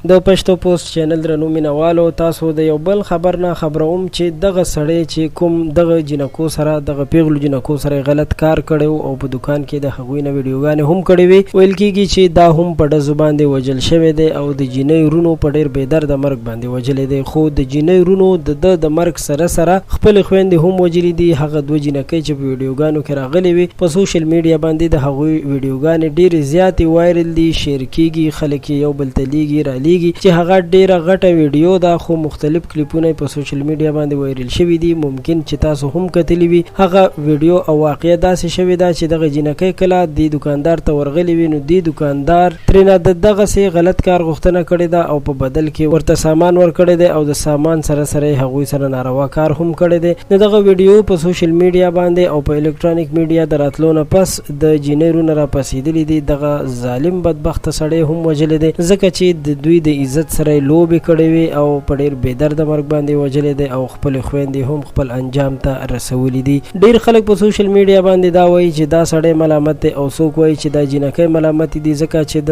د پښتو پوسټ چینل درنو مینوالو، تاسو د یو بل خبر نه خبروم چې دغه سړی چې کوم دغه جینکو سره، دغه پیغلو جینکو سره غلط کار کړی او په دکان کې د هغوی نه ویډیوګانې هم کړې وي، ویل کیږي چې دا هم په ډزو باندې وژل شوی دی او د جینۍ ورونو په ډیر بې درده مرګ باندې وژلی دی. خو د جینۍ ورونو د ده د مرګ سره سره خپلې خویندې هم وژلي دي. هغه دوه جینکۍ چې په ویډیوګانو کې راغلې وي، په سوشل میډیا باندې د هغوی ویډیوګانې ډیرې زیاتې وایرل دي، شیر کیږي، خلک یې یو بل ته لیږي رالیږي چې هغه ډیره غټه ویډیو ده، خو مختلف کلیپونه په سوشل میډیا باندې وایرل شوي دي، ممکن چې تاسو هم کتلی وي هغه ویډیو. او واقعه داسې شوې ده چې دغه جینکۍ کله دې دکاندار ته ورغلې وي، نو دې دکاندار ترېنه د دغسې غلط کار غوښتنه کړې ده او په بدل کې ورته سامان ورکړی دی او د سامان سره سره یې هغوی سره ناروا کار هم کړی دی. نو دغه ویډیو په سوشل میډیا باندې او په الکترونیک میډیا د راتلو نه پس د جینۍ رونه راپاڅېدلي دي، دغه ظالم بدبخته سړی هم وژلی دی، ځکه چې د دوی د عزت سره یې لوبې کړې وې او په ډېر بې درده مرګ باندې یې وژلی دی او خپلې خویندې هم خپل انجام ته رسولي دي. ډېر خلک په سوشل میډیا باندې دا وایي چې دا سړی ملامت دی او څوک وایي چې دا جینکۍ ملامتې دي، ځکه چې د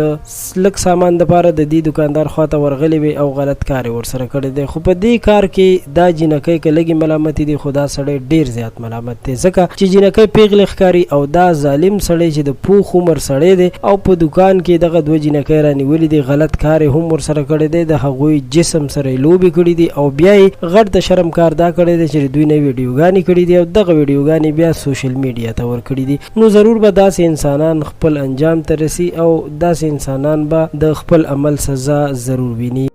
لږ سامان دپاره د دې دوکاندار خواته ورغلې وې او غلط کار یې ورسره کړی دی. خو په دې کار کې دا جینکۍ که لږې ملامتې دي، خو دا سړی ډېر زیات ملامت دی، ځکه چې جینکۍ پیغلې ښکاري او دا ظالم سړی چې د پوخ عمر سړی دی او په دوکان کې دغه دوه جینکۍ رانیولې دي، غلط کار یې هم ورسره کړی دی، د هغوی جسم سره یې لوبې کړې دي او بیا یې غټ د شرم کار دا کړی دی چې د دوی نه ویډیوګانې کړې دي او دغه ویډیوګانې بیا سوشل میډیا ته ورکړي دي. نو ضرور به داسې انسانان خپل انجام ته رسي او داسې انسانان به د خپل عمل سزا ضرور ویني.